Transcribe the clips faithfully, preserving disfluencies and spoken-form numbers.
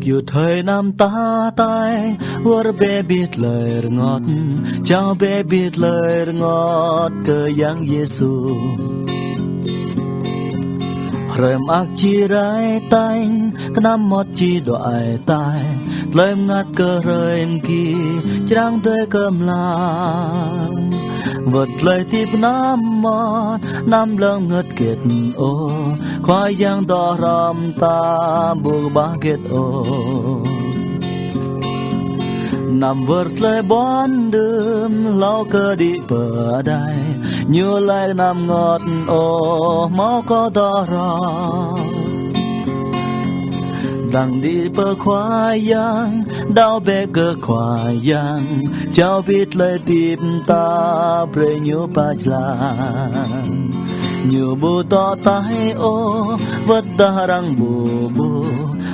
Yua thơi anăm ta tai, wơr bĕ abih tơlơi rơngot, jao bĕ abih tơlơi rơngot kơ Yang Yêsu. Hrơi mơak či rai tañ, kơnăm mơmŏt či dŏ ai tai, tơlơi mơngăt kơ hrơi mơgi, črang dơi kơ mlam. Wơ̆t tơlơi hơdip anăm mơmŏt, anăm lơ̆ng ngơ̆t hơget ôh, Khua Yang dŏ hrŏm ta ƀu kơƀah hơget ôh. Anăm wơr tơlơi ƀuăn đưm, hlâo kơ đĭ pơ adai, Ñu laĭ anăm rơngot ôh, hmâo Kâo dŏ hrŏm. Dlăng đĭ pơ Khua Yang, đaŏ bĕ kơ Khua Yang, jao abih tơlơi hơdip ta brơi Ñu pơjlang. Ñu ƀu dŏ taih ôh, wơ̆t tơdah arăng ƀu ƀuh,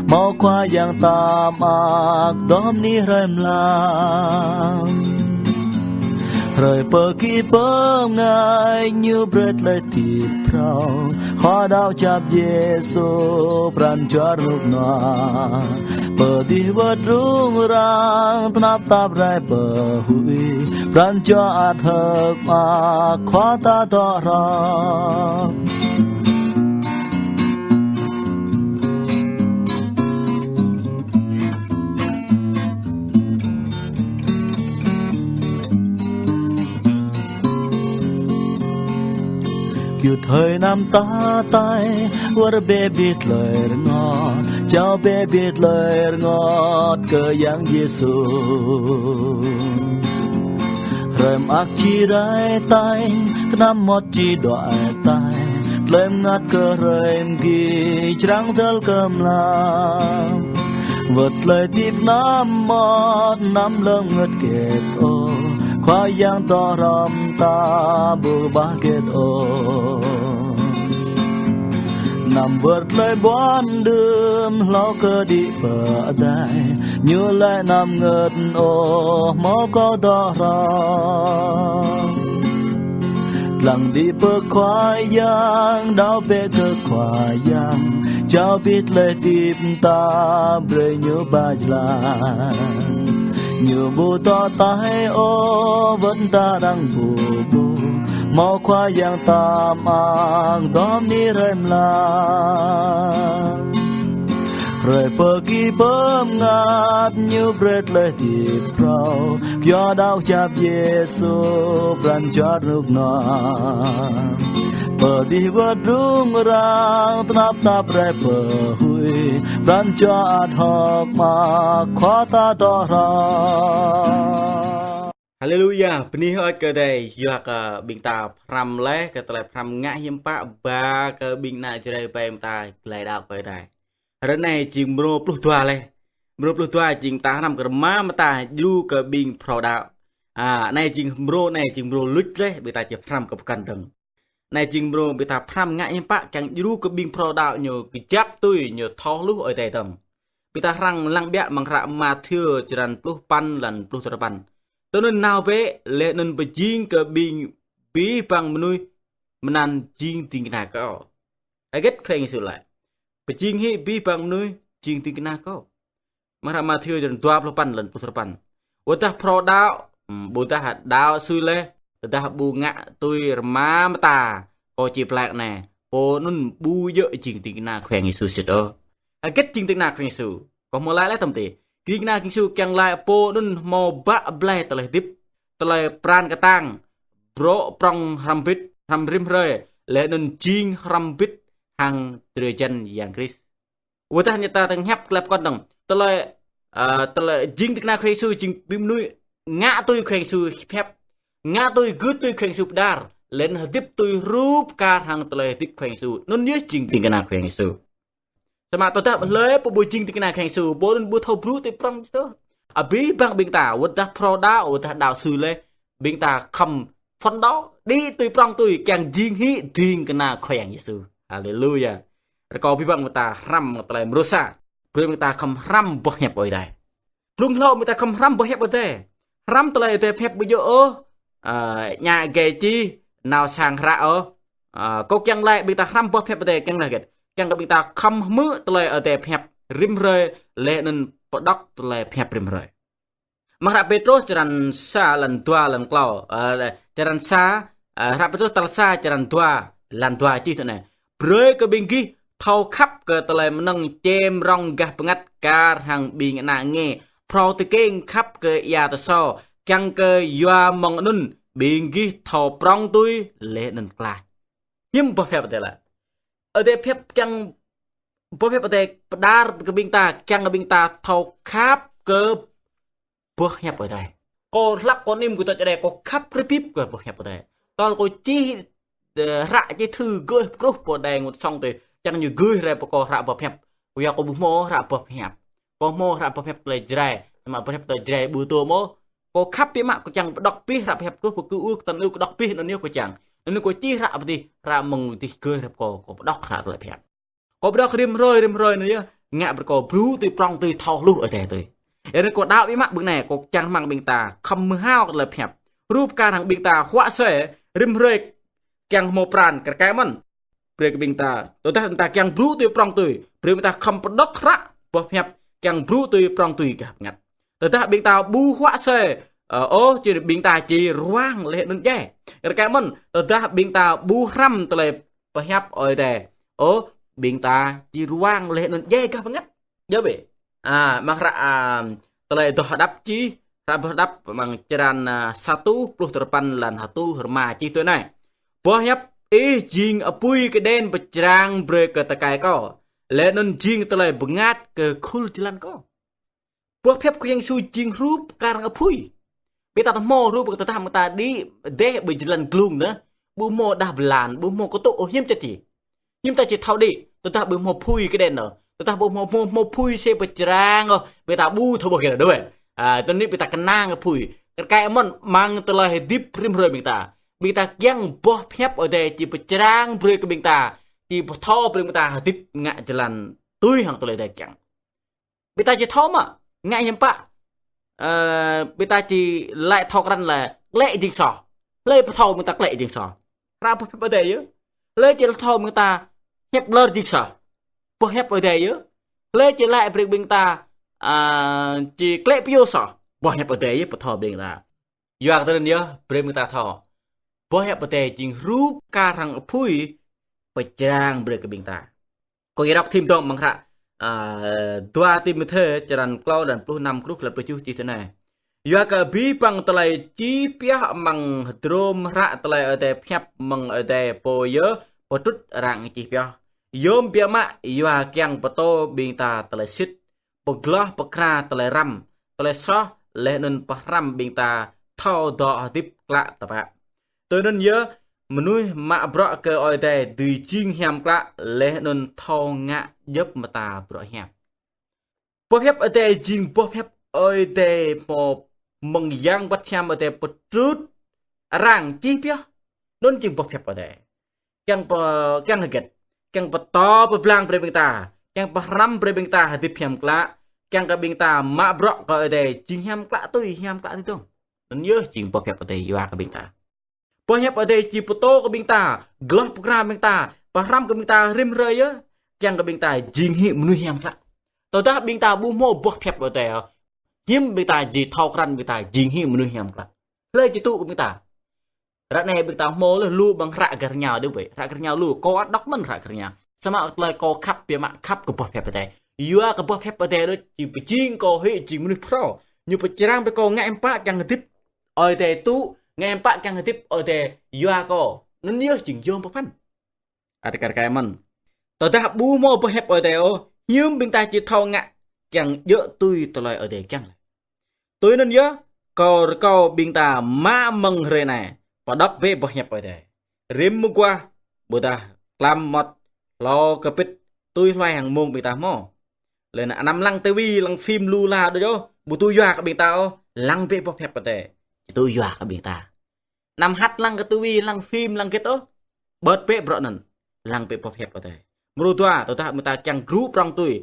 hmâo Khua Yang ta mơak, dŏ bơni hrơi mlam. Hrơi pơgi pơngač, Ñu brơi tơlơi hơdip phrâo, Khua đaŏ kơjăp Yêsu, pran jua rơnŭk rơnua. Pơ adih wơ̆t rŭng răng, tơnap tap rai pơhui, pran jua ăt hơ̆k mơak, Khua ta dŏ hrŏm. Yua thơi anăm ta tai, wơr bĕ abih tơlơi rơngot, jao bĕ abih tơlơi rơngot kơ Yang Yêsu. Hrơi mơak či rai tañ, kơnăm mơmŏt či dŏ ai tai, tơlơi mơngăt kơ hrơi mơgi, črang dơi kơ mlam. Wơ̆t tơlơi hơdip anăm mơmŏt, anăm lơ̆ng ngơ̆t hơget ôh, Khua Yang dŏ hrŏm ta ƀu kơƀah hơget ôh. Anăm wơr tơlơi ƀuăn đưm, hlâo kơ đĭ pơ adai, Ñu laĭ anăm rơngot ôh, hmâo Kâo dŏ hrŏm. Dlăng đĭ pơ Khua Yang, đaŏ bĕ kơ Khua Yang, jao abih tơlơi hơdip ta brơi Ñu pơjlang. Ñu ƀu dŏ taih ôh, wơ̆t tơdah arăng ƀu ƀuh, hmâo Khua Yang ta mơak, dŏ bơni hrơi mlam. Hrơi pơgi pơngač, Ñu brơi tơlơi hơdip phrâo, kyua đaŏ kơjăp Yêsu, pran jua rơnŭk rơnua. Pơ adih wơ̆t rŭng răng, tơnap tap rai pơhui, pran jua ăt hơ̆k mơak, Khua ta dŏ hrŏm. Haleluya, bơni hơơč kơ Adai, yua kơ ƀing ta pơhrăm laih kơ tơlơi pơhrăm ngă hiam pă ba kơ ƀing ană Jrai ƀing ta glai đaŏ kơ Adai. Hrơi anai jing mrô pluh dua laih. Mrô pluh dua jing ta hrăm kơ rơma mơta djru kơ ƀing phrâo đaŏ. A, anai jing mrô, anai jing mrô luč laih, ƀing ta či pơhrăm kơ pơkŏn dơ̆ng. Anai jing mrô ƀing ta pơhrăm ngă hiam pă kiăng djru kơ ƀing phrâo đaŏ ñu kơjăp tui ñu thâo hluh Ơi Adai dơ̆ng. Ƀing ta hrăm lăng biă amăng hră Mathiơ črăn pluh păn lăn pluh duapăn. Tui anŭn nao bĕ, laih anŭn pơjing kơ ƀing abih bang mơnuih mơnăn jing ding kơna Kâo. Hơget Khua Yang Yêsu laĭ? Pơjing hĭ abih bang mơnuih jing ding kơna Kâo. Amăng hră Mathiơ črăn dua pluh păn lăn pluh duapăn. Wơ̆t tơdah phrâo đaŏ, ưm, wơ̆t tơdah đaŏ sui laih, tơdah ƀu ngă tui rơma mơta Kâo či pơklaih anai, pô anŭn ƀu djơ̆ jing ding kơna Khua Yang Yêsu sĭt ôh. Hơget jing ding kơna Khua Yang Yêsu? Kâo hmâo laĭ laih tơm tih. Ding kơna Khua Yang Yêsu kiăng laĭ pô anŭn hmâo bă blai tơlơi hơdip, tơlơi pran kơtang, bruă prŏng hrŏm bĭt, hrŏm rĭm hrơi, laih anŭn jing hrŏm bĭt hăng drơi jăn Yang Krist. Wơ̆t tơdah ñu ta tơ̆ng hiăp tơlơi pơkŏn dơ̆ng. Tơlơi, ơ, tơlơi jing ding kơna Khua Yang Yêsu jing ƀing mơnuih ngă tui Khua Yang Yêsu hiăp. Ngă tui gưt tui Khua Yang Yêsu pơđar. Laih anŭn hơdip tui rup kar hăng tơlơi hơdip Khua Yang Yêsu. Anŭn yơh jing ding kơna Khua Yang Yêsu. Samơ̆ tơdah hlơi pô ƀu jing ding kơna Khua Yang Yêsu, pô anŭn ƀu thâo brŭ tui prŏng či tơ̆. Abih bang ƀing ta, wơ̆t tơdah phrâo đaŏ, wơ̆t tơdah đaŏ sui laih, ƀing ta khŏm phấn đấu, đĭ tui prŏng tui, kiăng jing hĭ ding kơna Khua Yang Yêsu. Haleluya. Rơkâo abih bang ƀing ta hrăm tơlơi mrô sa. Brơi ƀing ta khŏm hrăm boh hiăp Ơi Adai. Blung hlâo ƀing ta khŏm hrăm boh hiăp Ơi Adai. Hrăm tơlơi Ơi Adai pơhiăp ƀu djơ̆ ôh, ơ, ñă gai čih, nao sang hră ôh. Ơ, kâo kiăng laĭ ƀing ta hrăm boh hiăp Ơi Adai kiăng laĭ hơget? Kiăng kơ ƀing ta khŏm hmư̆ tơlơi Ơi Adai pơhiăp. rĭm hrơi, laih anŭn pơđŏk tơlơi pơhiăp rĭm hrơi. Amăng hră Pêtrôs črăn sa, lăn dua, lăn klâo, ơ, črăn sa, ơ, hră Pêtrôs tal sa, črăn dua, lăn dua čih tui anai: Brơi kơ ƀing gih thâo khăp kơ tơlơi mơnơ̆ng čem rŏng gah bơngăt kar hăng ƀing ană nge phrâo tơkeng khăp kơ ia tơsâo, kiăng kơ yua mơ̆ng anŭn ƀing gih thâo prŏng tui laih anŭn klaih. Hiư̆m boh pơhiăp Adai lĕ? Adai pơhiăp kiăng, boh pơhiăp Adai pơđar kơ ƀing ta, kiăng kơ ƀing ta thâo khăp kơ boh hiăp Adai. Kâo hlăk kâo nim kơ tơčô Adai, kâo khăp rơbip kơ boh hiăp Adai. Tơl kâo čih, ơ, hră čih thư gơih pơkruh pơ Adai ngŏ song tui, čang ñu gơih rai pơ kâo hră boh hiăp. Kâo yua kâo ƀu hmâo hră boh hiăp. Kâo hmâo hră boh hiăp tơlơi Jrai, samơ̆ boh hiăp tơlơi Jrai ƀu tŭ mơ̆. Kâo khăp biă mă, kâo čang pơđŏk abih hră boh hiăp truh pơ Kơyua Kơtang, kâo đŏk abih anŭn yơh kâo čang. Anŭn kâo čih hră pơdih, hră mơ̆ng dih gơih rai pơ kâo, kâo pơđŏk hră tơlơi pơhiăp. Kâo pơđŏk rĭm hrơi, rĭm hrơi anŭn yơh, ngă brơi kâo brŭ tui prŏng tui thâo hluh Adai tui. Yua anŭn kâo đaŏ biă mă ƀing anai, kâo čang rơmang ƀing ta khŏm mơhao kơ tơlơi pơhiăp. Rup kar hăng ƀing ta huă sui, rĭm hrơi kiăng hmâo pran, kar kaĭ mơ̆n. Brơi kơ ƀing ta, tơdah ƀing ta kiăng brŭ tui prŏng tui, brơi ƀing ta khŏm pơđŏk hră boh pơhiăp kiăng brŭ tui prŏng tui gah bơngăt. Tơdah ƀing ta ƀu huă sui, ơ, ôh, či ƀing ta či ruang laih anŭn djai. Kar kaĭ mơ̆n, tơdah ƀing ta ƀu hrăm tơlơi pơhiăp Ơi Adai, ôh, ƀing ta či ruang laih anŭn djai gah bơngăt. Djơ̆ bĕ. A, amăng hră, a, Tơlơi Adoh Hơđăp čih, hră Adoh Hơđăp amăng črăn, a, sa rơtuh pluh duapăn, lăn sa rơtuh rơma čih tui anai: Boh hiăp ih jing apui kơđen pơčrang brơi kơ tơkai kâo, laih anŭn jing tơlơi bơngač kơ khul jơlan kâo. Boh pơhiăp Khua Yang Yêsu jing rup kar hăng apui. Ƀing ta thâo hmâo rup kơ tơdah mơ̆ng ta đĭ dêh ƀơi jơlan glung anŭn, ƀu hmâo đah blan, ƀu hmâo kơtŭ ôh, hiư̆m čă či. Hiư̆m ta či thâo đĭ, tơdah ƀu hmâo apui kơđen anŭn. Tơdah ƀu hmâo, hmâo, hmâo apui sĭt pơčrang ôh, ƀing ta ƀu thâo ƀuh kơ đôč. A, tui anŭn ƀing ta kơnang apui. Kar kaĭ mơ̆n amăng tơlơi hơdip rĭm hrơi ƀing ta. Ƀing ta kiăng boh pơhiăp Ơi Adai či pơčrang brơi kơ ƀing ta, či pơthâo brơi ƀing ta hơdip ngă jơlan tui hăng tơlơi Adai kiăng. Ƀing ta či thâo mă, ngă hiam pă. Ơ, ƀing ta či laĭ thâo krăn lĕ klĕ jing soh. Hlơi pơthâo ƀing ta klĕ jing soh? Hră boh hiăp Adai yơh. Hlơi či thâo ƀing ta hiăp lơr jing soh? Boh hiăp Adai yơh. Hlơi či laĭ brơi ƀing ta, a, či klĕ pioh soh? Boh hiăp Adai yơh pơthâo ƀing ta. Yua kơ tui anŭn yơh, brơi ƀing ta thâo. Boh hiăp Adai jing rup kar hăng apui pơčrang brơi kơ ƀing ta. Kâo či đŏk thim dơ̆ng amăng hră, a, dua Timôthê črăn klâo lăn pluh năm truh lăn pluh tơjuh čih tui anai: Yua kơ abih bang tơlơi čih pioh amăng hơdrôm hră tơlơi Adai pơhiăp mơ̆ng Ơi Adai pô yơh pơtrŭt arăng čih pioh. Yôm biă mă yua kiăng pơtô ƀing ta tơlơi sĭt, pơgloh pơkra tơlơi răm, tơlơi soh, laih anŭn pơhrăm ƀing ta thâo dŏ hơdip klă tơpă. Tui anŭn yơh, mơnuih mă bruă kơ Ơi Adai dưi jing hiam klă, laih anŭn thâo ngă djŏp mơta bruă hiam. Boh pơhiăp Ơi Adai jing boh pơhiăp Ơi Adai pô mơ̆ng Yang Bơngăt Hiam Ơi Adai pơtrŭt arăng čih pioh. Anŭn jing boh pơhiăp Ơi Adai. Kiăng pơ-, kiăng hơget? Kiăng pơtô pơblang brơi ƀing ta. Kiăng pơhrăm brơi ƀing ta hơdip hiam klă. Kiăng kơ ƀing ta mă bruă kơ Ơi Adai jing hiam klă tui, hiam klă tui dơ̆ng. Anŭn yơh jing boh pơhiăp Ơi Adai yua kơ ƀing ta. Boh hiăp Ơi Adai či pơtô kơ ƀing ta, gloh pơkra ƀing ta, pơhrăm kơ ƀing ta rĭm hrơi yơh. Kiăng kơ ƀing ta jing hĭ mơnuih hiam klă. Tơdah ƀing ta ƀu hmâo boh pơhiăp Ơi Adai, hiư̆m ƀing ta či thâo krăn ƀing ta jing hĭ mơnuih hiam klă? Hlơi či tŭ kơ ƀing ta? Ră anai ƀing ta hmâo laih lu amăng hră gah rơngiao đôč ƀơi. Hră gah rơngiao lu, kâo ăt đŏk mơ̆n hră gah rơngiao. Samơ̆ tơlơi kâo khăp biă mă khăp kơ boh pơhiăp Ơi Adai. Yua kơ boh pơhiăp Ơi Adai đôč či pơjing kâo hĭ jing mơnuih phrâo. Ñu pơčrang brơi kâo ngă hiam pă kiăng hơdip Ơi Adai tŭ, ngă hiam pă kiăng hơdip Ơi Adai yua kâo. Anŭn yơh jing yôm pơphan. Ăt kar kaĭ mơ̆n. Tơdah ƀu hmâo boh hiăp Ơi Adai ôh, hiư̆m ƀing ta či thâo ngă kiăng djơ̆ tui tơlơi Ơi Adai kiăng lĕ? Tui anŭn yơh, kâo rơkâo ƀing ta mă mơ̆ng hrơi anai, pơđŏk bĕ boh hiăp Ơi Adai. Rĭm mơguah, ƀôdah tlam mơmŏt, hlâo kơpĭt, tui hluai hăng mông ƀing ta hmâo. Lĕ anăm lăng tivi, lăng phim lu la đôč ôh, ƀu tŭ yua kơ ƀing ta ôh, lăng bĕ boh hiăp Ơi Adai. Či tŭ yua kơ ƀing ta. Anăm hăt lăng kơ tivi, lăng phim, lăng hơget ôh. Bơ̆t bĕ bruă anŭn. Lăng bĕ boh hiăp Ơi Adai. Mrô dua, tơdah ƀing ta kiăng gru prŏng tui,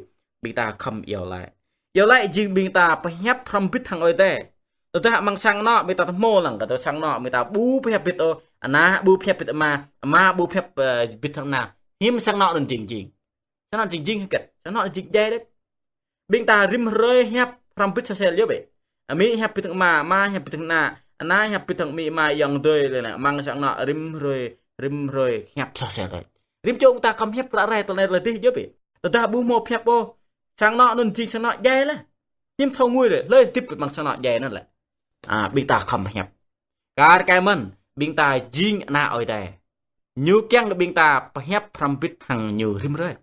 ƀing ta khŏm iâu laĭ. Iâu laĭ jing ƀing ta pơhiăp hrŏm hơbĭt hăng Ơi Adai. Tơdah amăng sang anŏ ƀing ta tơhmô lăng kơ tơ sang anŏ ƀing ta ƀu pơhiăp hơbĭt ôh, ană ƀu pơhiăp hơbĭt ama, ama ƀu pơhiăp, ơ, hơbĭt hăng ană. Hiư̆m sang anŏ anŭn jing jing? Sang anŏ jing jing hơget? Sang anŏ jing djai đôč. Ƀing ta rĭm hrơi hiăp hrŏm bĭt soh sel yơh bĕ. Amĭ hiăp bĭt hăng ama, ama hiăp bĭt hăng ană, ană hiăp bĭt hăng amĭ ama ayŏng adơi lĕ anai, amăng sang anŏ rĭm hrơi, rĭm hrơi hiăp soh sel đôč. Rĭm čô ta khŏm hiăp ră ruai tơlơi anai tơlơi adih yơh bĕ. Tơdah ƀu hmâo pơhiăp ôh, sang anŏ anŭn jing sang anŏ djai laih. Hiư̆m thâo ngui lĕ, hlơi hơdip kơ amăng sang anŏ djai anŭn lĕ. A, ƀing ta khŏm hiăp. Kar kaĭ mơ̆n, ƀing ta jing ană Ơi Adai. Ñu kiăng kơ ƀing ta pơhiăp hrŏm bĭt hăng ñu rĭm hrơi.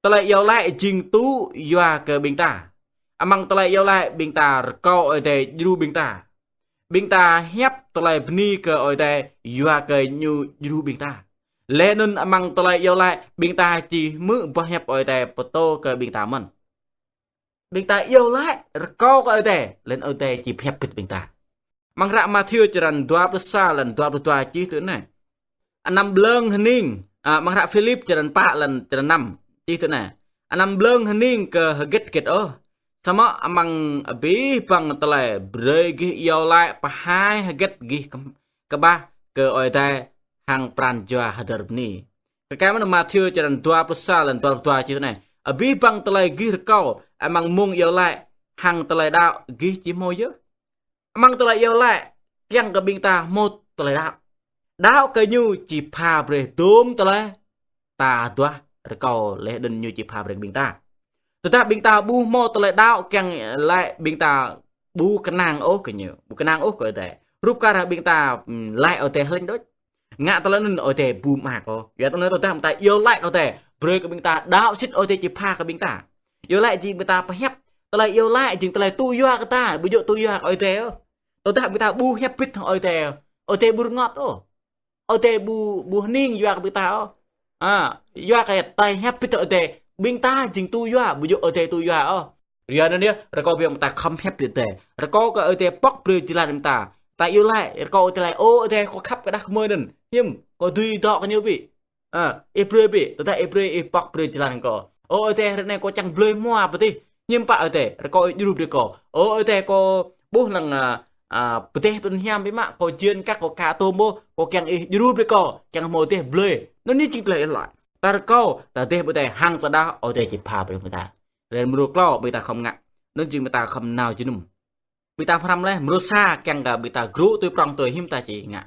Tơlơi iâu laĭ jing tŭ yua kơ ƀing ta. Amăng tơlơi iâu laĭ ƀing ta rơkâo Ơi Adai djru ƀing ta. Ƀing ta hiăp tơlơi bơni kơ Ơi Adai yua kơ ñu djru ƀing ta. Laih anŭn amăng tơlơi iâu laĭ ƀing ta či hmư̆ boh hiăp Ơi Adai pơtô kơ ƀing ta mơ̆n. Ƀing ta iâu laĭ rơkâo kơ Ơi Adai, laih anŭn Ơi Adai či pơhiăp bĭt ƀing ta. Amăng hră Mathiơ črăn dua pluh sa lăn dua pluh dua čih tui anai. Anăm blơ̆ng hơning, a, amăng hră Philip črăn pă lăn črăn năm čih tui anai. Anăm blơ̆ng hơning kơ hơget hơget ôh. Samơ̆ amăng abih bang tơlơi brơi gih iâu laĭ pơhaih hơget gih kơm-, kơƀah kơ Ơi Adai hăng pran jua hơdơr bơni. Kar kaĭ mơ̆n Mathiơ črăn dua pluh sa lăn dua pluh dua čih tui anai. Abih bang tơlơi gih rơkâo amăng mông iâu laĭ hăng tơlơi đaŏ gih či hmâo yơh. Amăng tơlơi iâu laĭ kiăng kơ ƀing ta hmâo tơlơi đaŏ. Đaŏ kơ ñu či pha brơi dôm tơlơi ta duah rơkâo laih anŭn ñu či pha brơi kơ ƀing ta. Tơdah ƀing ta ƀu hmâo tơlơi đaŏ kiăng laĭ ƀing ta ƀu kơnang ôh kơ ñu, ƀu kơnang ôh kơ Ơi Adai. Rup kar ƀing ta, ưm, laĭ Ơi Adai hlĕng đôč. Ngă tơlơi anŭn Ơi Adai ƀu mơak ôh. Yua tơlơi anŭn tơdah ƀing ta iâu laĭ kơ Ơi Adai, brơi kơ ƀing ta đaŏ sĭt Ơi Adai či pha kơ ƀing ta. Iâu laĭ jing ƀing ta pơhiăp. Tơlơi iâu laĭ jing tơlơi tŭ yua kơ ta, ƀu djơ̆ tŭ yua kơ Ơi Adai ôh. Tơdah ƀing ta ƀu hiăp bĭt hăng Ơi Adai, Ơi Adai ƀu rơngot ôh. Ơi Adai ƀu, ƀu hơning yua kơ ƀing ta ôh. A, yua kơ tơlơi hiăp bĭt hăng Ơi Adai, ƀing ta jing tŭ yua, ƀu djơ̆ Ơi Adai tŭ yua ôh. Yua anŭn yơh, rơkâo ƀing ta khŏm hiăp bĭt Ơi Adai. Rơkâo kơ Ơi Adai pŏk brơi jơlan ƀing ta. Ta iâu laĭ, rơkâo Ơi Adai laĭ, ơ Ơi Adai, kâo khăp kơđah kơmơi anŭn. Hiư̆m, kâo dưi dŏ kơ ñu bĕ. A, ih brơi bĕ, tơdah ih brơi, ih pŏk brơi jơlan kâo. Ơ Ơi Adai, ră anai kâo čang blơi hmua pơ adih. Hiư̆m pă Ơi Adai, rơkâo ih djru brơi kâo. Ơ Ơi Adai, kâo ƀuh lăng, a, a, pơdeh pơdun hiam biă mă, kâo jên kăk, kâo ka tôm ƀôh, kâo kiăng ih djru brơi kâo, kiăng hmâo pơdeh blơi. Anŭn anai jing tơlơi iâu laĭ. Ta rơkâo, ta pơdeh pơdeh hăng tơdah Ơi Adai či pha brơi ƀing ta. Ren mrô klâo ƀing ta khŏm ngă. Anŭn jing ƀing ta khŏm nao jơnum. Ƀing ta hrăm laih, mrô sa kiăng kơ ƀing ta grŭ tui prŏng tui hiư̆m ta či ngă.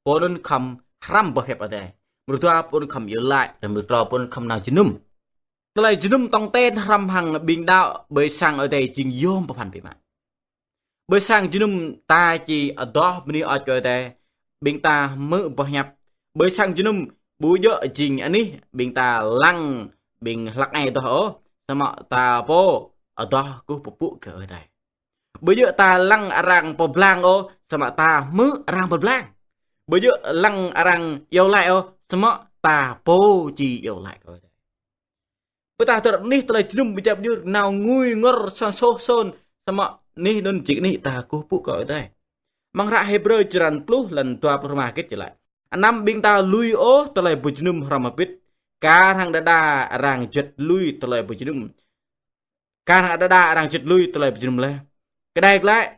Pô anŭn khŏm hrăm boh hiăp Ơi Adai. Mrô dua pô anŭn khŏm iâu laĭ, ren mrô klâo pô anŭn khŏm nao jơnum. Tơlơi jơnum tong ten hrăm hăng ƀing đaŏ ƀơi sang Ơi Adai jing yôm pơphan biă mă. Ƀơi sang jơnum ta či adoh bơni hơơč kơ Ơi Adai, ƀing ta hmư̆ boh hiăp. Ƀơi sang jơnum ƀu djơ̆ jing anih ƀing ta lăng ƀing hlăk ai adoh ôh, samơ̆ ta pô adoh kơkuh pơpŭ kơ Ơi Adai. Ƀu djơ̆ ta lăng arăng pơblang ôh, samơ̆ ta hmư̆ arăng pơblang. Ƀu djơ̆ lăng arăng iâu laĭ ôh, samơ̆ ta pô či iâu laĭ kơ Ơi Adai. Ƀing ta tơl anih tơlơi jơnum ƀing ta ƀu djơ̆ nao ngui ngor săn soh sôn, samơ̆ anih anŭn jing anih ta kơkuh pơpŭ kơ Ơi Adai. Amăng hră Hêbrơ črăn pluh lăn dua pluh rơma hơget či laĭ. Anăm ƀing ta lui ôh tơlơi pơjơnum hrŏm hơbĭt, kar hăng đơđa arăng juăt lui tơlơi pơjơnum. Kar hăng đơđa arăng juăt lui tơlơi pơjơnum laih. Kơđai glaĭ,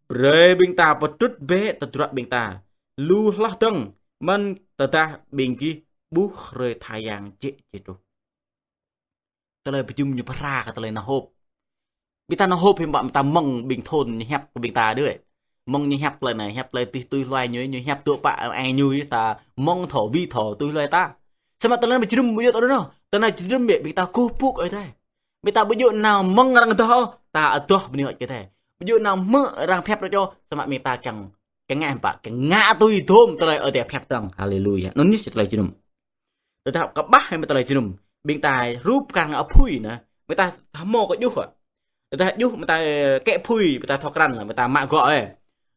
brơi ƀing ta pơtrŭt bĕ tơdruă ƀing ta. Lu hloh dơ̆ng, mơ̆n tơdah ƀing gih ƀuh hrơi tha yang jĕ či truh. Tơlơi pơjơnum ñu pơhra kơ tơlơi nao hôp. Ƀing ta nao hôp hiư̆m pă ƀing ta mơ̆ng ƀing thôn ñu hiăp kơ ƀing ta đơi. Mơ̆ng ñu hiăp tơlơi anai, hiăp tơlơi adih tui hluai ñu, ñu hiăp tŭ pă ai ñu ta mơ̆ng thâo ƀing thâo tui hluai ta. Samơ̆ tơlơi anŭn pơjơnum ƀu djơ̆ tơlơi anŭn. Tơlơi anŭn pơjơnum ƀing ta kơkuh pơpŭ kơ Ơi Adai. Ƀing ta ƀu djơ̆ nao mơ̆ng arăng adoh ôh, ta adoh bơni hơơč kơ Ơi Adai. Ƀu djơ̆ nao hmư̆ arăng pơhiăp rơčô, samơ̆ ƀing ta kiăng, kiăng ngă hiư̆m pă, kiăng ngă tui dôm tơlơi Ơi Adai pơhiăp dơ̆ng. Haleluya. Anŭn ñu jing tơlơi jơnum. Tơdah kơƀah hăng tơlơi jơnum, ƀing ta rup kar hăng apui anai, ƀing ta hmâo kơ djuh. Tơdah djuh ƀing ta kĕ apui, ƀing ta thâo krăn, ƀing ta mă gŏ ơi.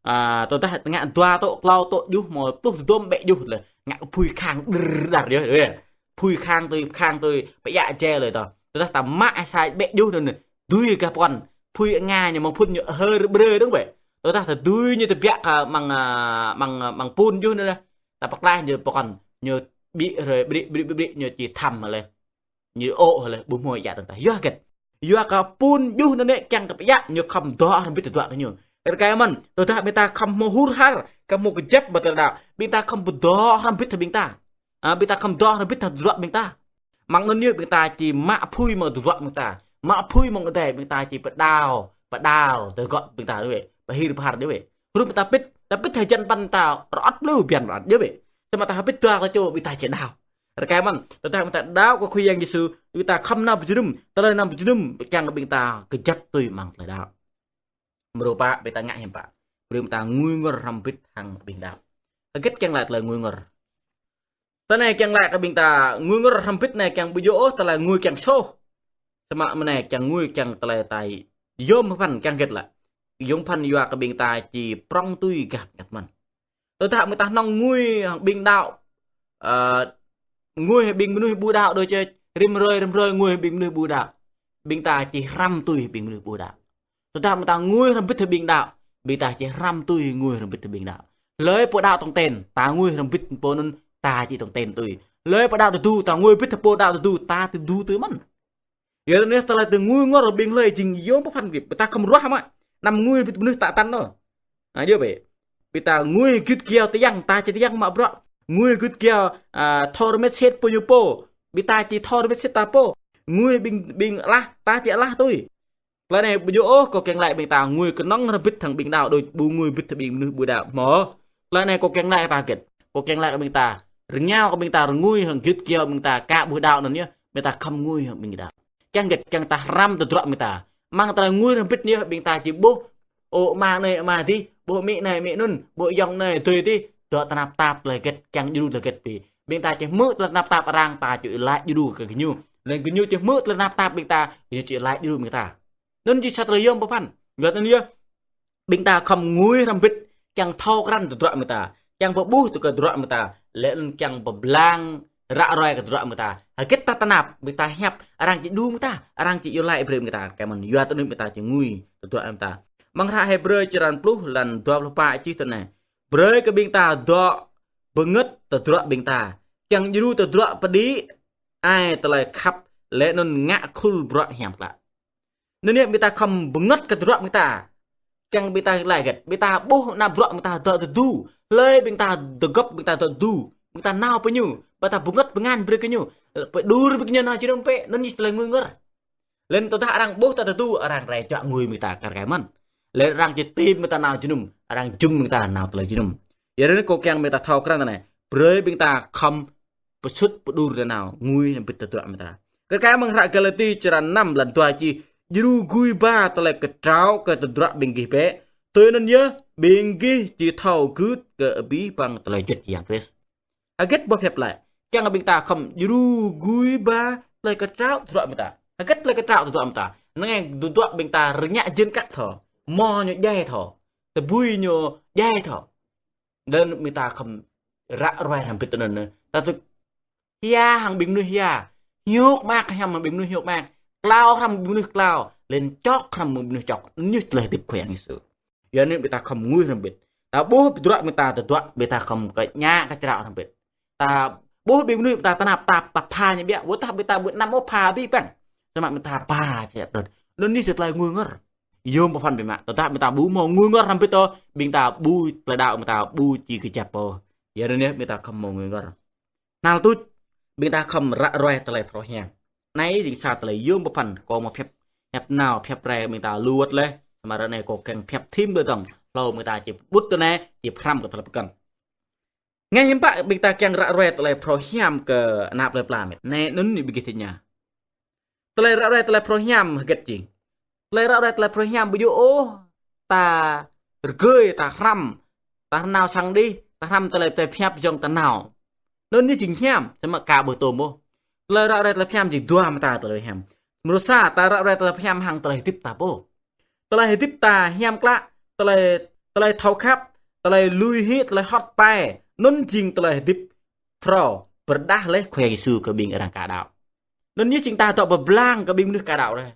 A, tơdah ngă dua tŏ, klâo tŏ djuh, hmâo pluh tơdôm ƀĕ djuh lĕ, ngă apui khang đơr đar yơh, yơh. Apui khang tui, khang tui, pơyă jai lơi tŏ. Tơdah ta mă sa ƀĕ djuh anŭn, dưi gah pơkŏn, apui nga ñu mơ̆ng phŭn ñu hơr brơi dơ̆ng bĕ. Tơdah ta dưi ñu tơbiă kơ mơ̆ng, a, mơ̆ng, a, mơ̆ng phŭn djuh anŭn lĕ. Ta pơklaih ñu pơkŏn, ñu ƀĭ hrơi, ƀrĭ, ƀrĭ, ƀrĭ, ñu či thăm lĕ. Ñu ôh lĕ, ƀu hmâo yă tơ̆ng ta. Yua hơget? Yua kơ phŭn djuh anŭn lĕ kiăng kơ pơyă, ñu khŏm adoh hrŏm hơbĭt tơdruă kơ ñu. Kar kaĭ mơ̆n, tơdah ƀing ta khŏm hmâo hur har, khŏm hmâo kơjăp ƀơi tơlơi đaŏ, ƀing ta khŏm pơadoh hrŏm hơbĭt hăng ƀing ta. A, ƀing ta khŏm adoh hrŏm hơbĭt hăng tơdruă ƀing ta. Mơ̆ng anŭn yơh ƀing ta či mă apui mơ̆ng tơdruă ƀing ta. Mă apui mơ̆ng adai, ƀing ta či pơđao, pơđao, tơgŏ ƀing ta đuaĭ, pơhir pơhar đuaĭ. Hrup ƀing ta pĭt, ta pĭt hơjăn păn ta, rơŏt ƀlư biăn rơŏt đuaĭ. Samơ̆ ta pĭt dua kơ čô, ƀing ta či đao. Rơkơi mơ̆n, tơdah ƀing ta đao kơ Khua Yang Yêsu, ƀing ta khŏm nao pơjơnum, tơlơi nao pơjơnum, kiăng kơ ƀing ta kơjăp tui amăng tơlơi đao. Mrô pă, ƀing ta ngă hiư̆m pă. Brơi ƀing ta ngui ngor hrŏm hơbĭt hăng ƀing đao. Hơget kiăng laĭ tơlơi ngui ngor. Tơ anai kiăng laĭ kơ ƀing ta ngui ngor hrŏm hơbĭt anai kiăng ƀu djơ̆ ôh tơlơi ngui kiăng soh. Samơ̆ mơ̆ng anai kiăng ngui kiăng tơlơi ta yôm pơphan kiăng hơget lĕ. Yôm pơphan yua kơ ƀing ta či prŏng tui gah pơngăt mơ̆n. Tơdah ƀing ta hnong ngui hăng ƀing đao, ơ, ngui hăng ƀing mơnuih ƀu đao đôč, rĭm hrơi, rĭm hrơi ngui hăng ƀing mơnuih ƀu đao. Ƀing ta či hrăm tui ƀing mơnuih ƀu đao. Tơdah ƀing ta ngui hrŏm hơbĭt hăng ƀing đao, ƀing ta či hrăm tui ngui hrŏm hơbĭt hăng ƀing đao. Hlơi pô đao tong ten, ta ngui hrŏm hơbĭt pô anŭn, ta či tong ten tui. Hlơi pô đao tơdu, ta ngui hơbĭt pô đao tơdu, ta tơdu tui mơ̆n. Yua anŭn tơlơi tơ ngui ngor ƀing hlơi jing yôm pơphan kơ ƀing ta khŏm ruah mă. Anăm ngui hơbĭt mơnuih tă tăn ôh. Ha, yơh bĕ. Ƀing ta ngui gưt kiao tơyăng, ta či tơyăng mă bruă. Ngui gưt kiao, a, thâo rơmet sĭt pô ñu pô. Ƀing ta či thâo rơmet sĭt ta pô. Ngui ƀing, ƀing alah, ta či alah tui. Tơlơi anai ƀu djơ̆ ôh, kâo kiăng laĭ ƀing ta ngui kơnơ̆ng hrŏm hơbĭt hăng ƀing đao đôč, ƀu ngui hơbĭt hăng ƀing mơnuih ƀu đao mơ̆. Tơlơi anai kâo kiăng laĭ ta hơget. Kâo kiăng laĭ kơ ƀing ta, rơngiao kơ ƀing ta rơngui hăng gưt kiao ƀing ta ka ƀu đao anŭn yơh, ƀing ta khŏm ngui hăng ƀing đao. Kiăng hơget, kiăng ta hrăm tơdruă ƀing ta. Amăng tơlơi ngui hrŏm hơbĭt anai yơh, ƀing ta či ƀuh, ơ, ama anai, ama adih, ƀuh amĭ anai, amĭ anŭn, ƀuh ayŏng anai, adơi adih, dŏ tơnap tap tơlơi hơget, kiăng djru tơlơi hơget ƀi. Ƀing ta či hmư̆ tơlơi tơnap tap arăng, ta či laĭ djru kơ gơñu. Laih gơñu či hmư̆ tơlơi tơnap tap ƀing ta, gơñu či laĭ djru ƀing ta. Anŭn či sa tơlơi yôm pơphan. Yua anŭn yơh, ƀing ta khŏm ngui hrŏm hơbĭt, kiăng thâo krăn tơdruă ƀing ta, kiăng pơƀuh tui kơ tơdruă ƀing ta, laih anŭn kiăng pơblang ră ruai kơ tơdruă ƀing ta. Hơget ta tơnap, ƀing ta hiăp, arăng či djru ƀing ta, arăng či iâu laĭ brơi ƀing ta, kơ mơ̆n yua tui anŭn ƀing ta či ngui tơdruă ƀing ta. Amăng hră Hêbrơ črăn pluh, lăn dua pluh pă čih tui anai. Brơi kơ ƀing ta dŏ bơngơ̆t tơdruă ƀing ta, kiăng djru tơdruă pơđĭ ai tơlơi khăp, laih anŭn ngă khul bruă hiam klă. Anŭn yơh ƀing ta khŏm bơngơ̆t kơ tơdruă ƀing ta. Kiăng ƀing ta laĭ hơget, ƀing ta ƀuh ană bruă ƀing ta dŏ tơdu. Hlơi ƀing ta tơgŏp ƀing ta dŏ tơdu. Ƀing ta nao pơ ñu, ƀing ta bơngơ̆t bơngan brơi kơ ñu. Pơđur brơi kơ ñu nao jơnum pĕ, anŭn yơh tơlơi ngui ngor. Laih anŭn tơdah arăng ƀuh ta tơdu, arăng rai juă ngui ƀing ta kar kaĭ mơ̆n. Laih anŭn arăng či tim ƀing ta nao jơnum, arăng jum ƀing ta nao tơlơi jơnum. Yua anŭn kâo kiăng ƀing ta thâo krăn tui anai. Brơi ƀing ta khŏm pơsut pơđur nanao, ngui hrŏm hơbĭt tơdruă ƀing ta. Kar kaĭ amăng hră Galati črăn năm lăn dua čih, djru gui ba tơlơi kơtraŏ kơ tơdruă ƀing gih bĕ. Tui anŭn yơh, ƀing gih či thâo gưt kơ abih bang tơlơi juăt Yang Krist. Hơget boh hiăp laĭ, kiăng ƀing ta khŏm djru gui ba tơlơi kơtraŏ tơdruă ƀing ta. Hơget tơlơi kơtraŏ tơdruă ƀing ta. Năng ai tơdruă ƀing ta rơngiă jên kăk thâo. Mơ̆ ñu djai thâo. Tơbui ñu djai thâo. Laih anŭn ƀing ta khŏm ră ruai hrŏm hơbĭt tui anŭn. Ta tŭ hia hăng ƀing mơnuih hia. Hiôk mơak hiam hăng ƀing mơnuih hiôk mơak. Klao hrăm ƀing mơnuih klao. Laih anŭn čŏk hrăm ƀing mơnuih čŏk. Anŭn yơh tơlơi hơdip Khua Yang Yêsu. Yua anŭn ƀing ta khŏm ngui hrŏm hơbĭt. Ta ƀuh tơdruă ƀing ta tơdruă ƀing ta khŏm kơ ñă kơ črâo hrŏm hơbĭt. Ta ƀuh ƀing mơnuih ƀing ta tơnap tap ta pha ñu biă. Wơ̆t tah ƀing ta ƀu năm ôh pha abih bang. Samơ̆ ƀing ta pha sĕt đôč. Anŭn yơh tơlơi ngui ngor. Yôm pơphan biă mă. Tơdah ƀing ta ƀu hmâo ngui ngor hrŏm hơbĭt ôh, ƀing ta ƀu tơlơi đaŏ ƀing ta ƀu či kơjăp ôh. Yua anŭn yơh ƀing ta khŏm hmâo ngui ngor. Năl tuč, ƀing ta khŏm ră ruai tơlơi phrâo hiam. Anai jing sa tơlơi yôm pơphan kâo hmâo pơhiăp, hiăp nao, pơhiăp rai ƀing ta lu wơ̆t laih. Samơ̆ ră anai kâo kiăng pơhiăp thim ƀơi dong. Hlâo ƀing ta či pơƀut tui anai, či pơhrăm kơ tơlơi pơkŏn. Ngă hiư̆m pă ƀing ta kiăng ră ruai tơlơi phrâo hiam kơ ană plơi pla mĕt. Anai anŭn ñu ƀing gih tơña. Tơlơi ră ruai tơlơi phrâo hiam hơget jing. Tơlơi ră ruai tơlơi phrâo hiam ƀu djơ̆ ôh ta rơgơi, ta hrăm, ta nao sang đih, ta hrăm tơlơi tơlơi pơhiăp jŏng ta nao. Anŭn yơh jing hiam, samơ̆ ka ƀu tŏm ôh. Tơlơi ră ruai tơlơi phrâo hiam jing dua mơta tơlơi hiam. Mrô sa, ta ră ruai tơlơi phrâo hiam hăng tơlơi hơdip ta pô. Tơlơi hơdip ta hiam klă, tơlơi, tơlơi thâo khăp, tơlơi lui hĭ, tơlơi hơ̆t pai. Anŭn jing tơlơi hơdip phrâo, pơrơđah laih Khua Yang Yêsu kơ ƀing arăng ka đaŏ. Anŭn yơh jing ta dŏ pơblang kơ ƀing mơnuih ka đaŏ rai.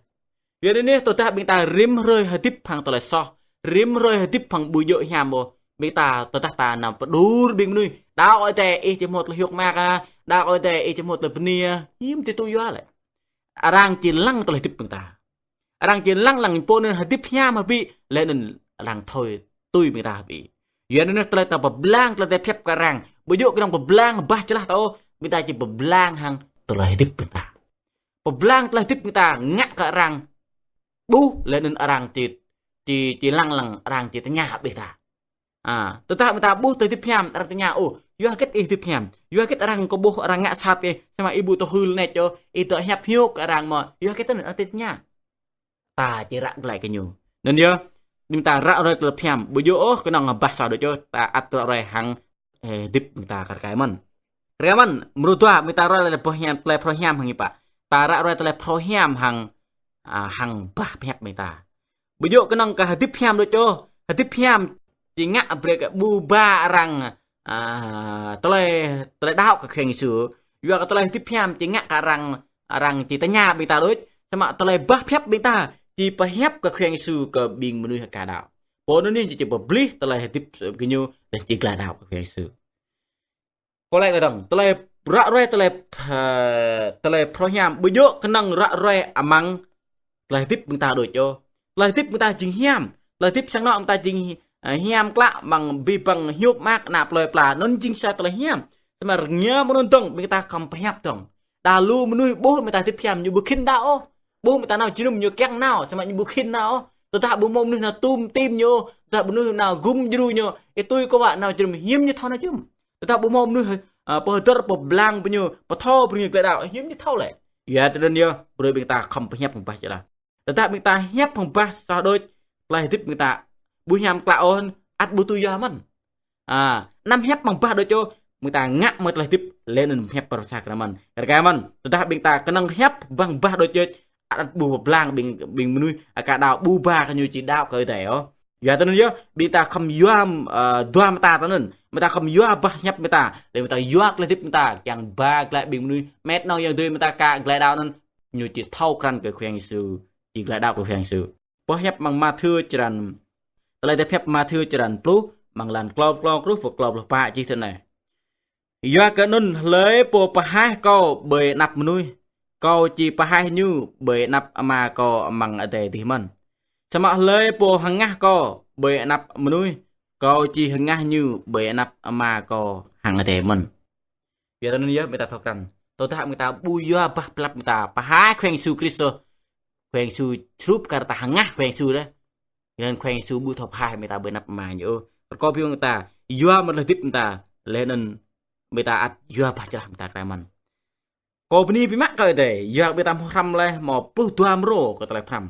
Yua anŭn yơh tơdah ƀing ta rĭm hrơi hơdip hăng tơlơi soh, rĭm hrơi hơdip hăng ƀu djơ̆ hiam ôh. Ƀing ta tơdah ta nao pơđur ƀing mơnuih, đaŏ Ơi Adai ih či hmâo tơlơi hiôk mơak ah, đaŏ Ơi Adai ih či hmâo tơlơi bơni ah, hiư̆m či tŭ yua lĕ. Arăng či lăng tơlơi hơdip ƀing ta. Arăng či lăng lăng pô anŭn hơdip hiam hơbĭ, laih anŭn arăng thâo tui ƀing ta hơbĭ. Yua anŭn tơlơi ta pơblang, tơlơi ta pơhiăp kơ arăng. Ƀu djơ̆ kơnơ̆ng pơblang bah jơlah ta ôh, ƀing ta či pơblang hăng tơlơi hơdip ƀing ta. pơblang tơlơi hơdip ƀing ta ngă kơ arăng ƀuh, laih anŭn arăng či, či, či lăng lăng, arăng či tơña ƀing ta. A, tơdah ƀing ta ƀuh tơlơi hơdip hiam, arăng tơña, ôh, yua hơget ih hơdip hiam? Yua hơget arăng kơ ƀuh arăng ngă sat ih, samơ̆ ih ƀu thâo hil nĕ čô, ih dŏ hiăp hiôk kơ arăng mơ̆, yua hơget anŭn arăng tơña? Ta či ră glaĭ kơ ñu. Anŭn yơh, ƀing ta ră ruai tơlơi hiam, ƀu djơ̆ ôh kơnơ̆ng bah soh đôč ôh, ta ăt ră ruai hăng, ơ, hơdip ƀing ta kar kaĭ mơ̆n. Kar kaĭ mơ̆n, mrô dua, ƀing ta ră ruai tơlơi pơhiam, tơlơi phrâo hiam hăng ñu pă. Ta ră ruai tơlơi phrâo hiam hăng, a, hăng bah pơhiăp ƀing ta. Ƀu djơ̆ kơnơ̆ng kơ hơdip hiam đôč ôh, hơdip hiam či ngă brơi kơ ƀu ba arăng, a, tơlơi, tơlơi đaŏ kơ Khua Yang Yêsu. Yua kơ tơlơi hơdip hiam či ngă kơ arăng, arăng či tơña ƀing ta đôč. Samơ̆ tơlơi bah pơhiăp ƀing ta či pơhiăp kơ Khua Yang Yêsu kơ ƀing mơnuih aka đaŏ. Pô anŭn ñu či pơplih tơlơi hơdip gơñu laih či glaĭ đaŏ kơ Khua Yang Yêsu. Kơ lĕ kơdơ̆ng, tơlơi ră ruai tơlơi, ơ, tơlơi phrâo hiam, ƀu djơ̆ kơnơ̆ng ră ruai amăng tơlơi hơdip ƀing ta đôč ôh. Tơlơi hơdip ƀing ta jing hiam, tơlơi hơdip sang anŏ ƀing ta jing, ơ, hiam klă, amăng abih bang hiư̆m mơak ană plơi pla, anŭn jing sa tơlơi hiam. Samơ̆ rơngiă mơ̆ng anŭn dơ̆ng, ƀing ta khŏm pơhiăp dơ̆ng. Đa lu mơnuih ƀuh ƀing ta hơdip hiam, ñu ƀu khĭn đaŏ ôh. Ƀuh ƀing ta nao jơnum ñu kiăng nao, samơ̆ ñu ƀu khĭn nao ôh. Tơdah ƀu hmâo mơnuih nao tum tim ñu, tơdah ƀu mơnuih nao gum djru ñu, ih tui kơ wa nao jơnum hiư̆m ñu thâo nao jơnum. Tơdah ƀu hmâo mơnuih, a, pơhơdơr pơblang brơi ñu, pơthâo brơi ñu glaĭ đaŏ, hiư̆m ñu thâo lĕ. Yua tơlơi anŭn yơh, brơi ƀing ta khŏm pơhiăp hăng bah jơlah. Tơdah ƀing ta hiăp hăng bah soh đôč, tơlơi hơdip ƀing ta ƀu hiam klă ôh, ăt ƀu tui yua mơ̆n. A, anăm hiăp hăng bah đôč ôh, ƀing ta ngă mơ̆ tơlơi hơdip, laih anŭn hiăp pơrơsa kơ mơ̆n. Kar kaĭ mơ̆n, tơdah ƀing ta kơnơ̆ng hiăp hăng bah đôč ôh, ăt ƀu pơblang ƀing, ƀing mơnuih aka đaŏ, ƀu ba kơ ñu či đaŏ kơ Ơi Adai ôh. Yua tơlơi anŭn yơh, ƀing ta khŏm yua, ơ, dua mơta tơlơi anŭn. Ƀing ta khŏm yua bah hiăp ƀing ta, laih ƀing ta yua tơlơi hơdip ƀing ta, kiăng ba glaĭ ƀing mơnuih, met nong ayŏng adơi ƀing ta aka glaĭ đaŏ anŭn, ñu či thâo krăn kơ Khua Yang Yêsu, či glaĭ đaŏ kơ Khua Yang Yêsu. Boh hiăp amăng Mathiơ črăn, tơlơi tơlơi hiăp Mathiơ črăn pluh, amăng lan klâo pluh klâo truh pơ klâo pluh pă čih tui anai. Yua kơ anŭn hlơi pô pơhaih Kâo ƀơi anăp mơnuih, Kâo či pơhaih ñu ƀơi anăp Ama Kâo amăng adai adih mơ̆n. Samơ̆ hlơi pô hơngah Kâo ƀơi anăp mơnuih, Kâo či hơngah ñu ƀơi anăp Ama Kâo hăng adai mơ̆n. Yua tơlơi anŭn yơh ƀing ta thâo krăn. Tơdah ƀing ta ƀu yua bah pơhiăp ƀing ta pơhaih Khua Yang Yêsu Krist, Khua Yang Yêsu hrup kar ta hơngah Khua Yang Yêsu đôč. Laih anŭn Khua Yang Yêsu ƀu thâo pơhaih ƀing ta ƀơi anăp Ama ñu ôh. Rơkâo ƀing ta yua mơ̆ tơlơi hơdip ƀing ta, laih anŭn ƀing ta ăt yua bah jơlah ƀing ta kar kaĭ mơ̆n. Kâo bơni biă mă kơ Ơi Adai, yua ƀing ta hmâo hrăm laih hmâo pluh dua mrô kơ tơlơi pơhrăm.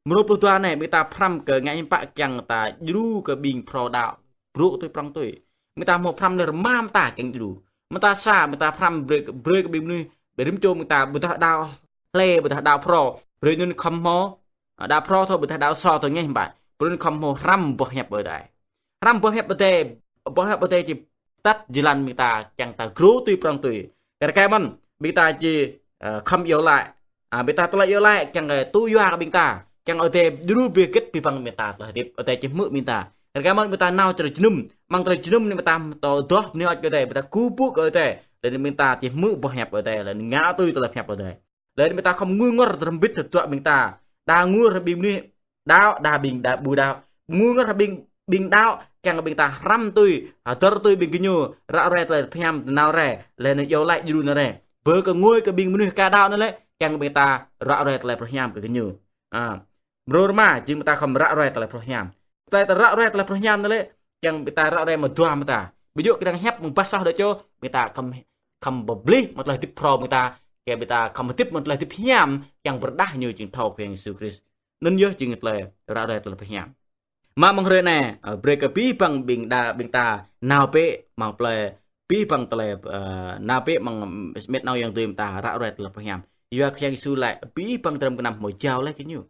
Mrô pluh dua anai ƀing ta pơhrăm kơ ngă hiư̆m pă kiăng ta djru kơ ƀing phrâo đaŏ brŏ tui prŏng tui. Ƀing ta hmâo pơhrăm laih rơma mơta kiăng djru. Mơta sa, ƀing ta pơhrăm brơi, brơi kơ ƀing mơnuih, ƀing rĭm čô ƀing ta ƀôdah đaŏ hlơi, ƀôdah đaŏ phrâo, brơi anŭn khŏm hmâo, a, đaŏ phrâo thâo, ƀôdah đaŏ soh thâo ngă hiư̆m pă. Brơi anŭn khŏm hmâo hrăm boh hiăp Ơi Adai. Hrăm boh hiăp Ơi Adai, boh hiăp Ơi Adai či tăt jơlan ƀing ta, kiăng ta djru tui prŏng tui. Kar kaĭ mơ̆n, ƀing ta či, ơ, khŏm iâu laĭ. A, ƀing ta tơlơi iâu laĭ, kiăng, ơ, tŭ yua kơ ƀing ta. Kiăng Ơi Adai djru brơi hơget abih bang ƀing ta tơlơi hơdip, Ơi Adai či hmư̆ ƀing ta. Kar kaĭ mơ̆n ƀing ta nao čơrơjơnum, amăng čơrơjơnum anai ƀing ta tơdah bơni hơơč kơ Ơi Adai, ƀing ta kơkuh pơpŭ kơ Ơi Adai, laih anŭn ƀing ta či hmư̆ boh hiăp Ơi Adai, laih anŭn ngă tui tơlơi hiăp Ơi Adai. Laih anŭn ƀing ta khŏm ngui ngor tơrơmbit tơdruă ƀing ta. Đa ngui hăng ƀing mơnuih đaŏ, đa ƀing đaŏ ƀu đaŏ. Ngui ngor hăng ƀing, ƀing đaŏ, kiăng ƀing ta hrăm tui, hơdơr tui ƀing gơñu, ră ruai tơlơi pơhiam nao rai, laih anŭn iâu laĭ djru nao rai. Bơ kơ ngui kơ ƀing mơnuih aka đaŏ anŭn lĕ, kiăng ƀing ta ră ruai tơlơi pơhiam kơ gơñu. A, mrô rơma, jing ƀing ta khŏm ră ruai tơlơi phrâo hiam. Tơlơi ta ră ruai tơlơi phrâo hiam anŭn lĕ, kiăng ƀing ta ră ruai mơ̆ dua mơta. Ƀu djơ̆ kơnơ̆ng hiăp amăng bah soh đôč ôh, ƀing ta khŏm, khŏm pơplih mơ̆ tơlơi hơdip phrâo ƀing ta, kiăng ƀing ta khŏm hơdip mơ̆ tơlơi hơdip hiam, kiăng pơrơđah ñu jing thâo Khua Yang Yêsu Krist. Anŭn yơh jing tơlơi ră ruai tơlơi phrâo hiam. Mă mơ̆ng hrơi anai, ơ, brơi kơ abih bang ƀing đa, ƀing ta nao bĕ amăng plơi, abih bang tơlơi, ơ, nao bĕ amăng met nong ayŏng adơi ƀing ta ră ruai tơlơi phrâo hiam. Yua Khua Yang Yêsu laĭ abih bang dram gơnam hmâo jao laih kơ ñu.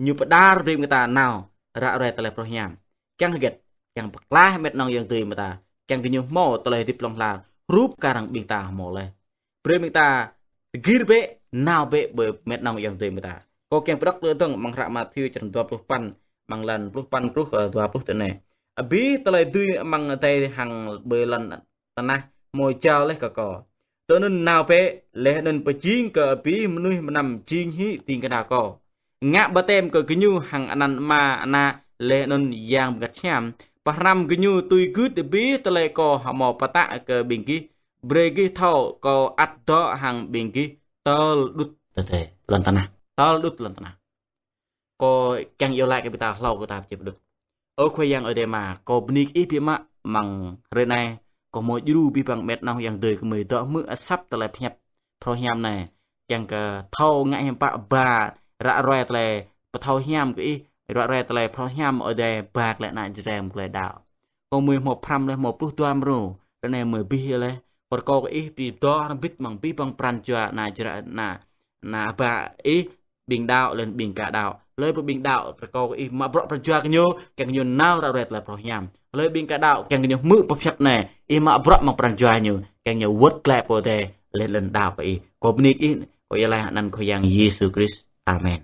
Ñu pơđar brơi ƀing ta nao ră ruai tơlơi phrâo hiam. Kiăng hơget, kiăng pơklaih met nong ayŏng adơi ƀing ta, kiăng gơñu hmâo tơlơi hơdip hlŏng lar, hrup kar hăng ƀing ta hmâo laih. Brơi ƀing ta tơgir bĕ, nao bĕ ƀơi met nong ayŏng adơi ƀing ta. Kâo kiăng pơđŏk tơlơi dơ̆ng amăng hră Mathiơ črăn dua pluh păn, amăng lan pluh păn truh kơ dua pluh tui anai. Abih tơlơi dưi amăng adai hăng ƀơi lŏn tơnah hmâo jao laih kơ Kâo. Tui anŭn nao bĕ, laih anŭn pơjing kơ abih mơnuih mơnam jing hĭ ding kơna Kâo. Ngă baptem kơ gơñu hăng anăn Ama, Ană, laih anŭn Yang Bơngăt Hiam. Pơhrăm gơñu tui gưt abih tơlơi Kâo hmâo pơtă kơ ƀing gih. Brơi gih thâo Kâo ăt dŏ hăng ƀing gih tơl đŭt Adai, lŏn tơnah. Tơl đŭt lŏn tơnah. Kâo kiăng iâu laĭ kơ ƀing ta hlâo kơ ta či pơđŭt. Ơ Khua Yang Adai Ama, kâo bơni kơ Ih biă mă amăng hrơi anai, kâo hmâo djru abih bang met nong yang dơi kơ mơi dŏ hmư̆ asăp tơlơi pơhiăp phrâo hiam anai. Kiăng kơ thâo ngă hiam pă ba ră ruai tơlơi pơthâo hiam kơ Ih, ră ruai tơlơi pơthâo hiam Adai ba glaĭ ană Jrai mơ̆ng tơlơi đaŏ. Kâo mơi hmâo phrăm laih hmâo pluh dua mrô, ră anai mơi abih laih. Kâo rơkâo kơ Ih pi dŏ hrŏm hơbĭt amăng abih bang pran jua ană Jrai, ană, ană bă Ih, ƀing đaŏ laih ƀing ka đaŏ. Hlơi pơ ƀing đaŏ, rơkâo kơ Ih mă bruă pran jua kơ ñu, kiăng kơ ñu nao ră ruai tơlơi pơthâo hiam. Hlơi ƀing ka đaŏ, kiăng kơ ñu hmư̆ pơhiăp anai, Ih mă bruă amăng pran jua ñu, kiăng ñu wơ̆t glaĭ pơ adai laih lŏn đaŏ kơ Ih. Kâo bơni kơ Ih, kâo iâu laĭ anăn Khua Yang Yêsu Krist. Amen.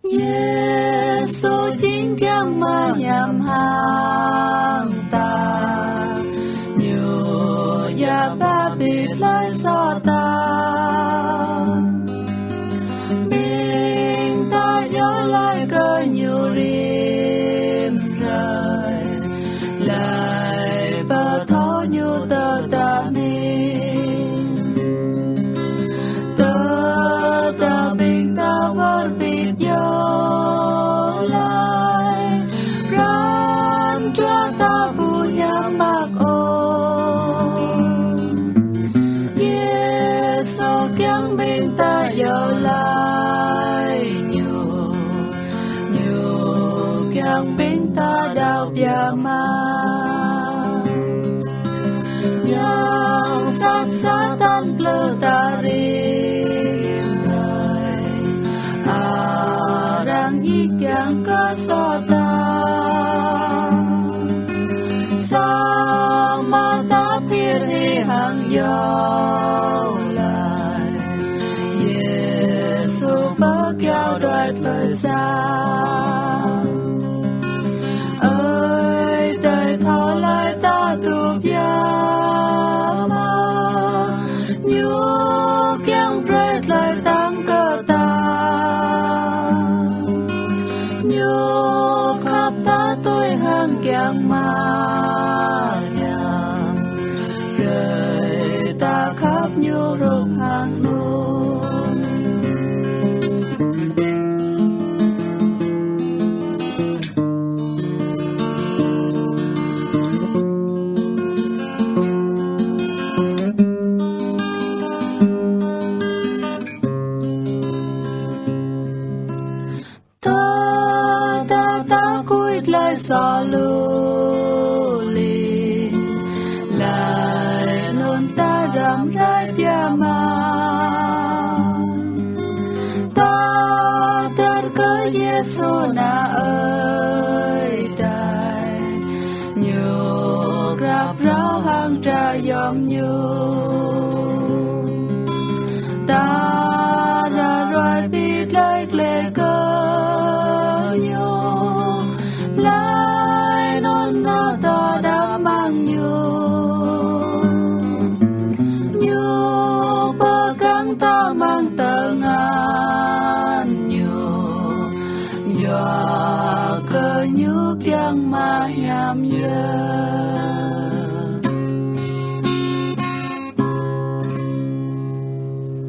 Yêsu jing kiăng mơhiam hăng ta, Ñu djă ba ƀing tơlơi soh ta. Ƀing ta iâu laĭ kơ Ñu rĭm hrơi, laĭ pơthâo Ñu tơdah anai. Tơdah ƀing ta wơr bĭt iâu laĭ, pran jua ta ƀu hiam mơak ôh. Yêsu kiăng ƀing ta iâu laĭ Ñu, Ñu kiăng ƀing ta đaŏ biă mă. Yang sat Satan plư ta rĭm hrơi, arăng djik kiăng kơ soh ta. Samơ̆ ta pơpĭr hĭ hăng iâu laĭ, Yêsu pơkiaŏ đuaĭ tơlơi sa. Ơi Adai thâo laĭ ta tŭ biă mă, Ñu kiăng brơi tơlơi tăng kơ ta. Ñu khăp ta tui hăng kiăng mơhiam, brơi ta khăp Ñu hrup hăng anŭn. Tơdah ta gui tơlơi soh lu lin, laih anŭn ta răm rai biă mă. Ta tơl kơ Yêsu nao